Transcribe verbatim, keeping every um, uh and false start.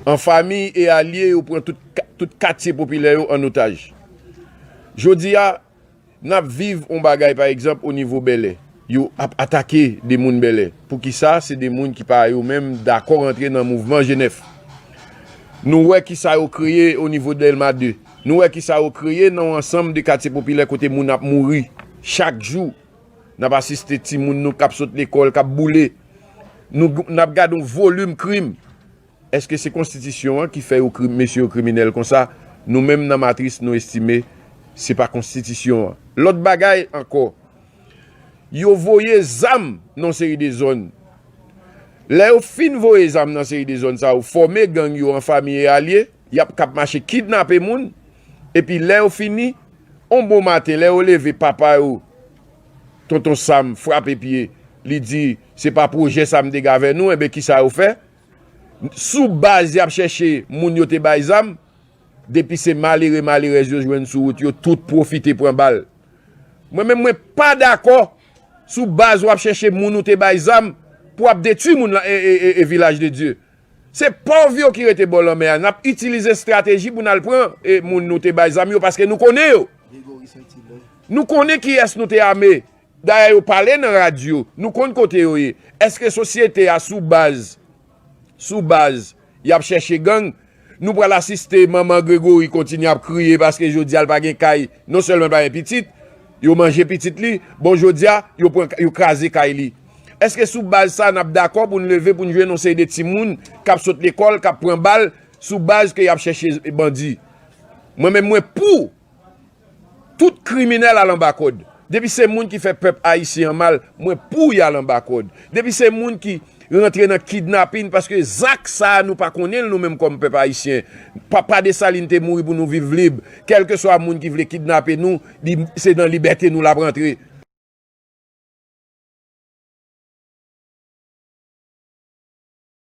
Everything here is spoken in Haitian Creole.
An fanmi e alye, yo pran tout, ka- tout katye popilè yo an otaj. Jodi a, n ap viv yon bagay, pa egzanp, o nivo Bèlè. Yo ap atake de moun Bèlè. Poukisa? Se de moun ki pa yo menm dakò rantre nan mouvman Jenèf. Nou wè kisa yo kreye o nivo Dèlma de. Nou wè kisa yo kreye nan yon ansanm de katye popilè kote moun ap mouri chak jou. N ap asiste timoun nou k ap sot lekòl, k ap boule. Nou, n ap gade yon volim krim. Èske se konstitisyon an ki fè yo kri, mesye yo kriminèl konsa? Nou menm nan Matris, nou estime se pa konstitisyon an. Lòt bagay ankò, yo voye zam nan seri de zòn. Lè yo fin voye zam nan seri de zòn sa yo, fòme gang yo an fanmi e alye, y ap k ap mache kidnape moun, epi lè yo fini, on bon maten, lè yo leve, papa yo, tonton Sam, frape pye, li di, se pa pwojè sa m te gen avè nou, enben kisa yo fè? Sou baz y ap chèche moun yo te bay zam, depi se malere, malerèz yo jwenn sou wout yo, tout pwofite pran bal. Mwen menm, mwen pa dakò sou baz w ap chèche moun ou te bay zam pou w ap detwi moun lan e, e, e, e vilaj de Dye. Se pòv yo ki rete bò lanmè a. N ap itilize estrateji pou n al pran e moun nou te bay zam yo paske nou konnen yo. Nou konnen kiyès nou te ame. Dayè yo pale nan radyo. Nou konn kote yo ye. Èske sosyete a sou baz, sou baz, y ap chèche gang? Nou pral asiste manman Gregory kontinye ap kriye paske jodi a l pa gen kay. Non sèlman l pa gen pitit, yo manje pitit li. Bon, jodi a, yo pran, yo kraze kay li. Èske sou baz sa n ap dakò pou n leve pou n jwenn yon seri de timoun k ap sot lekòl, k ap pran bal, sou baz ke y ap chèche bandi? Mwen menm, mwen pou tout kriminèl al anba kòd. Depi se moun ki fè pèp ayisyen an mal, mwen pou y al anba kòd. Depi se moun ki rantre nan kidnapin, paske zak sa a nou pa konnen l nou menm kòm pèp ayisyen. Papa Desalin te mouri pou nou viv lib. Kèlkeswa moun ki vle kidnape nou, li, se nan libète nou l ap rantre.